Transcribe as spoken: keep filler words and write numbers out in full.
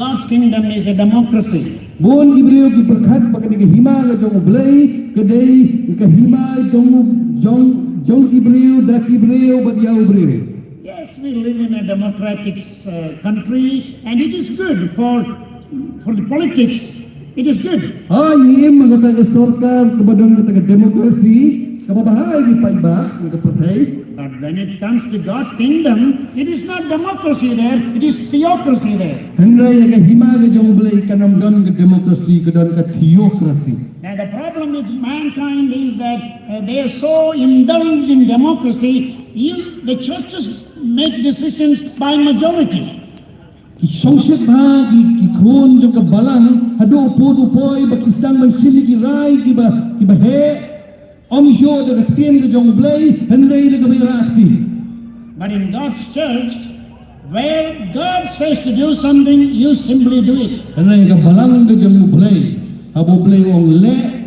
God's kingdom is a democracy. Bun ki briew ki pyrkhat ba ka dei ka hima ka jong U Blei, ka dei ka hima jong jong jong ki briew, da ki briew, bad ïa u briew. Yes, we live in a democratic uh, country, and it is good for for the politics. It is good. Ha, ngi im ha kata ka sorkar kaba don kata ka democracy, kaba bha ïa ki paidbah, ïa ka pyrthei. But when it comes to God's kingdom, it is not democracy there, it is theocracy there. Hynrei ïa ka hima ka jong U Blei kan ym don ka democracy, ka don ka theocracy. Now, the problem with mankind is that uh, they are so indulged in democracy, you, the churches make decisions by majority. Ki shongshit bha ki, ki khun jong ka balang, haduh u pud u poi ba ki sdang ban shim ïa ki rai kiba, kiba heh, ym shuh da ka ktien ka jong U Blei, hynrei da kaba ïarah kti. But in God's church, where God says to do something, you simply do it. Hynrei ka balang ka jong U Blei, haba U Blei u ong leh,